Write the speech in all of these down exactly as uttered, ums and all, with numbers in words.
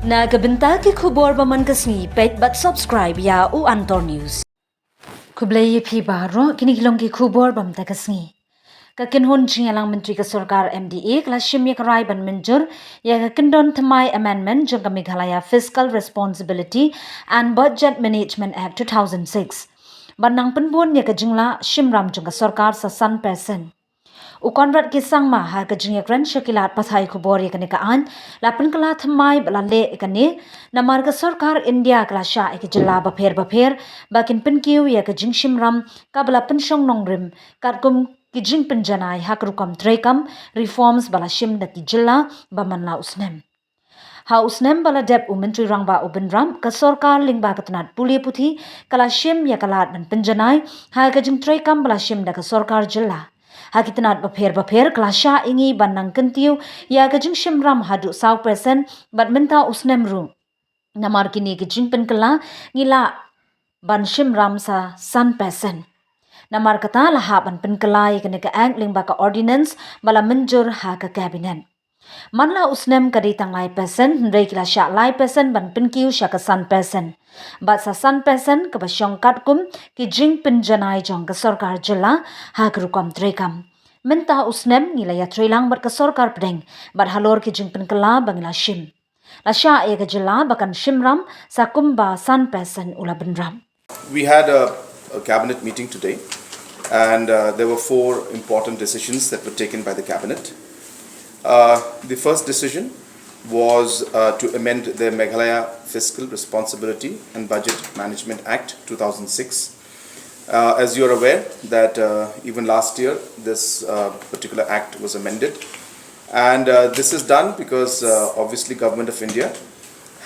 Na ka bynta ki khubor ba man ka sngi, peit bad subscribe ïa u Antor News. Khublei ïa phi baroh, kine ki long ki khubor ba man ka sngi. Ka kynhun jingïalang myntri ka sorkar M D A ka la shim ïa ka rai ban mynjur ïa ka kyndon thymmai amendment jong ka Meghalaya Fiscal Responsibility and Budget Management Act two thousand six. Ban nang pynbun ïa ka jinglah shim ram jong ka sorkar sa san percent. U Conrad K Sangma ha ka jingïakren sha ki lad pathai khubor ïa kane ka aiñ, la pynkylla thymmai ba la leh ïa kane, namar ka sorkar India ka la shah ïa ki jylla bapher bapher ba kin pynkiew ïa ka jingshim ram kaba la pynshong nongrim, katkum ki jingpynjanai ha ka rukom treikam, reforms ba la shim da ki jylla ba man la u snem. Ha u snem ba la dep u Myntri Rangbah u bynrap, ka sorkar lyngba ka tnat pule puthi ka la shim ïa ka lad ban pynjanai ha ka jingtreikam ba la shim da ka sorkar jylla. Ha ki tnat bapher bapher ka la shah ïa ngi ban nang kyntiew ïa ka jingshim ram haduh saw percent, bad mynta u snem ruh, namar kine ki jingpynkylla, ngi lah ban shim ram sa san percent. Namar kata la hap ban pynkylla ïa kane ka act lyngba ka ordinance ba la mynjur ha ka cabinet. Man la u snem ka dei tang lai percent, hynrei ki la shah lai percent ban pynkiew sha ka san percent. Bad sa san percent kaba shong katkum ki jingpynjanai jong ka sorkar jylla ha ka rukom treikam. Mynta u snem ngi la ïatreilang bad ka sorkar pdeng, bad halor ki jingpynkylla ba ngi la shim, la shah ïa ka jylla ba kan shim ram sa kumba san percent u la bynrap. We had a, a cabinet meeting today, and uh, there were four important decisions that were taken by the cabinet. Uh, the first decision was uh, to amend the Meghalaya Fiscal Responsibility and Budget Management Act two thousand six. Uh, as you are aware that uh, even last year this uh, particular act was amended, and uh, this is done because uh, obviously Government of India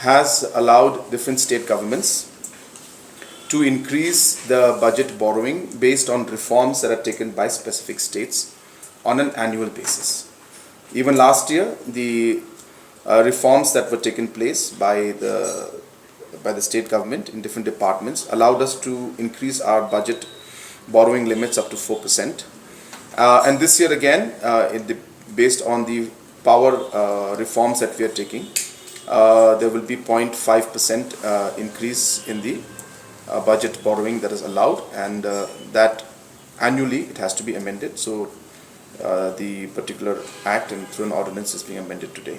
has allowed different state governments to increase the budget borrowing based on reforms that are taken by specific states on an annual basis. Even last year, the uh, reforms that were taken place by the by the state government in different departments allowed us to increase our budget borrowing limits up to four percent. Uh, and this year again, uh, in the, based on the power uh, reforms that we are taking, uh, there will be zero point five percent uh, increase in the uh, budget borrowing that is allowed, and uh, that annually it has to be amended. So uh, the particular act and through an ordinance is being amended today.